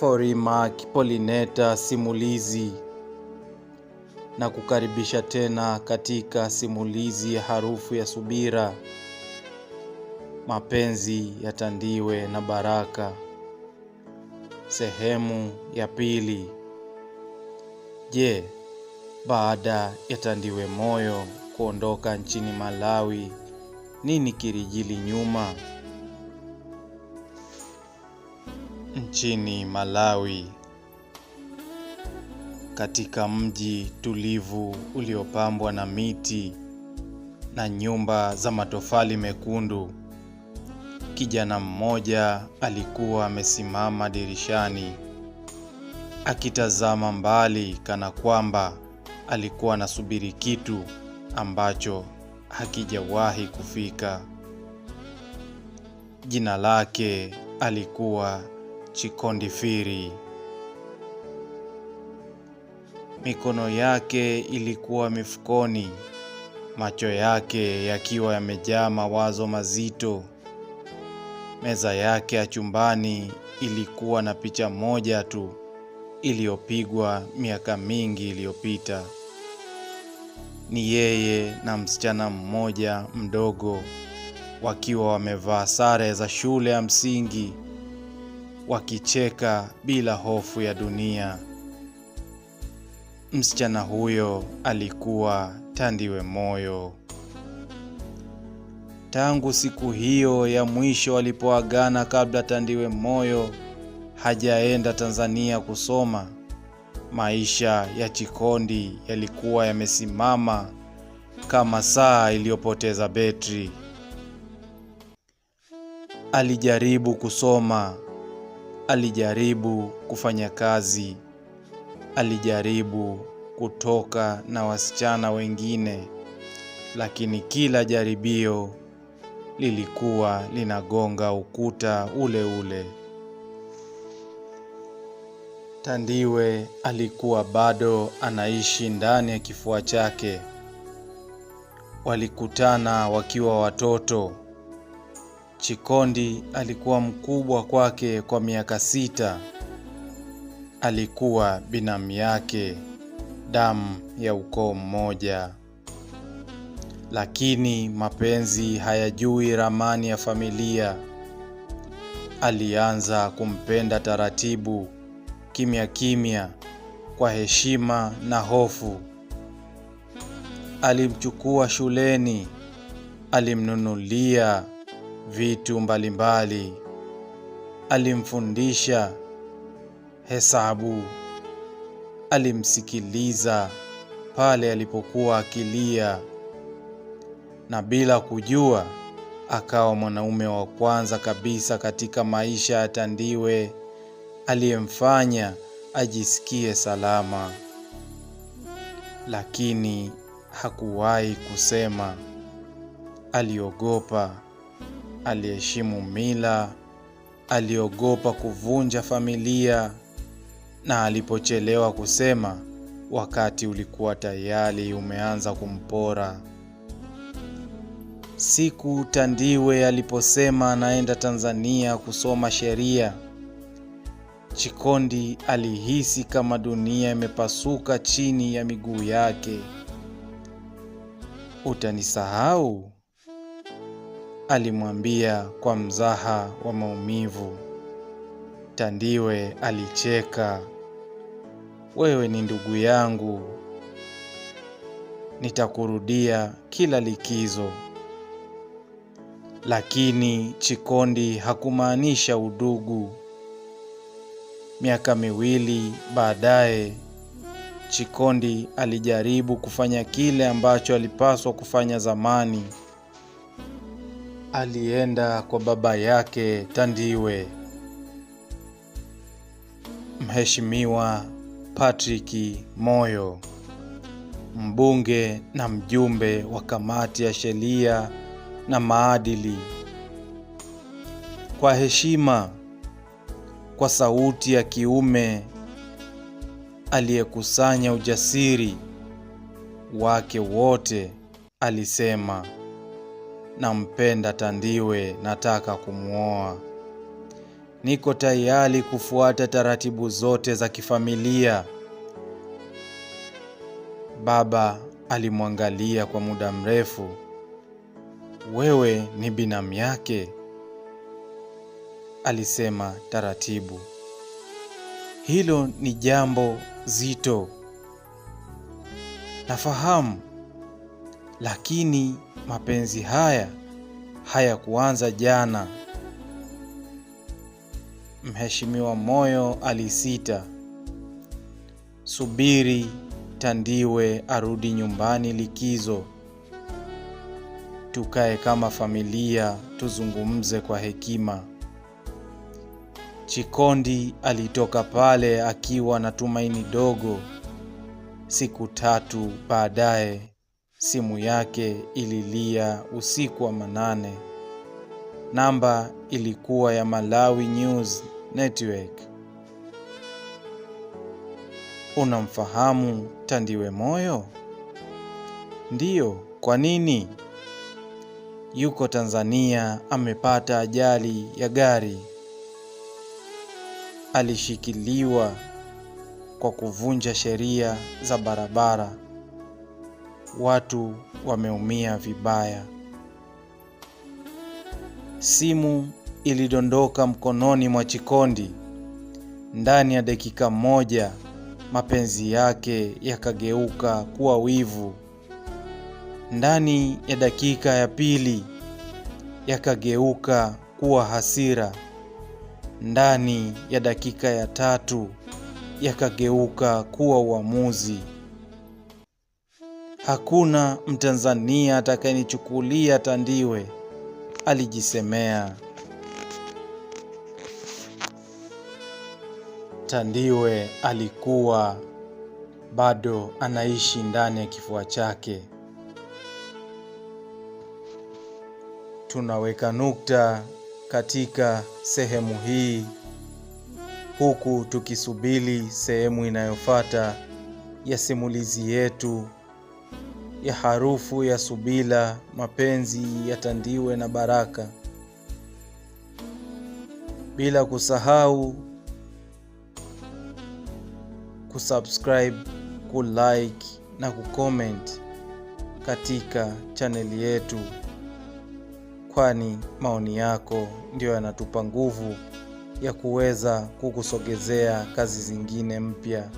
Forimark Polineta Simulizi na kukaribisha tena katika simulizi ya Harufu ya Subira, Mapenzi ya Thandiwe na Baraka, sehemu ya pili. Je, baada ya Thandiwe Moyo kuondoka nchini Malawi, nini kilijiri nyuma? Nchini Malawi, katika mji tulivu uliopambwa na miti na nyumba za matofali mekundu, kijana mmoja alikuwa amesimama dirishani akitazama mbali kana kwamba alikuwa anasubiri kitu ambacho hakijawahi kufika. Jina lake alikuwa Chikondi Phiri. Mikono yake ilikuwa mifukoni, macho yake yakiwa yamejaa mawazo mazito. Meza yake ya chumbani ilikuwa na picha moja tu iliyopigwa miaka mingi iliyopita. Ni yeye na msichana mmoja mdogo wakiwa wamevaa sare za shule ya msingi, wakicheka bila hofu ya dunia. Msichana huyo alikuwa Thandiwe Moyo. Tangu siku hiyo ya mwisho walipoagana kabla Thandiwe Moyo hajaenda Tanzania kusoma, maisha ya Chikondi yalikuwa yamesimama kama saa iliyopoteza betri. Alijaribu kusoma, alijaribu kufanya kazi, alijaribu kutoka na wasichana wengine, lakini kila jaribio lilikuwa linagonga ukuta ule ule. Thandiwe alikuwa bado anaishi ndani ya kifua chake. Walikutana wakiwa watoto. Chikondi alikuwa mkubwa kwake kwa miaka 6. Alikuwa binamu yake, damu ya ukoo mmoja. Lakini mapenzi hayajui ramani ya familia. Alianza kumpenda taratibu, kimya kimya, kwa heshima na hofu. Alimchukua shuleni, alimnunulia vitu mbalimbali, alimfundisha hesabu, alimsikiliza pale alipokuwa akilia, na bila kujua akawa mwanaume wa kwanza kabisa katika maisha ya Thandiwe aliyemfanya ajisikie salama. Lakini hakuwahi kusema. Aliogopa, aliheshimu mila, aliogopa kuvunja familia, na alipochelewa kusema, wakati ulikuwa tayari umeanza kumpora. Siku Thandiwe aliposema anaenda Tanzania kusoma sheria, Chikondi alihisi kama dunia imepasuka chini ya miguu yake. Utanisahau? Alimwambia kwa mzaha wa maumivu. Thandiwe alicheka. Wewe ni ndugu yangu, nitakurudia kila likizo. Lakini Chikondi hakumaanisha udugu. Miaka 2 baadaye, Chikondi alijaribu kufanya kile ambacho alipaswa kufanya zamani. Alienda kwa baba yake Thandiwe, Mheshimiwa Patrick Moyo, mbunge na mjumbe wa kamati ya sheria na maadili. Kwa heshima, kwa sauti ya kiume aliyekusanya ujasiri wake wote, alisema, nampenda Thandiwe, nataka kumuoa. Niko tayari kufuata taratibu zote za kifamilia. Baba alimwangalia kwa muda mrefu. Wewe ni binamu yake, alisema taratibu. Hilo ni jambo zito, nafahamu, lakini mapenzi haya hayakuanza jana. Mheshimiwa Moyo alisita. Subiri Tandiwe arudi nyumbani likizo, tukae kama familia tuzungumze kwa hekima. Chikondi alitoka pale akiwa na tumaini dogo. Siku 3 baadaye simu yake ililia usiku wa manane. Namba ilikuwa ya Malawi News Network. Unamfahamu Tandiwe Moyo? Ndiyo, kwa nini? Yuko Tanzania, amepata ajali ya gari. Alishikiliwa kwa kuvunja sheria za barabara. Watu wameumia vibaya. Simu ilidondoka mkononi mwa Chikondi. Ndani ya dakika moja mapenzi yake yakageuka kuwa wivu. Ndani ya dakika ya pili yakageuka kuwa hasira. Ndani ya dakika ya tatu yakageuka kuwa uamuzi. Hakuna Mtanzania atakayenichukulia Tandiwe, alijisemea. Tandiwe alikuwa bado anaishi ndani ya kifua chake. Tunaweka nukta katika sehemu hii huku tukisubiri sehemu inayofuata ya simulizi yetu ya Harufu ya Subira, mapenzi ya Tandiwe na Baraka. Bila kusahau kusubscribe, kulike na kucomment katika chaneli yetu, kwani maoni yako ndiyo yanatupa nguvu ya kuweza kukusogezea kazi zingine mpya.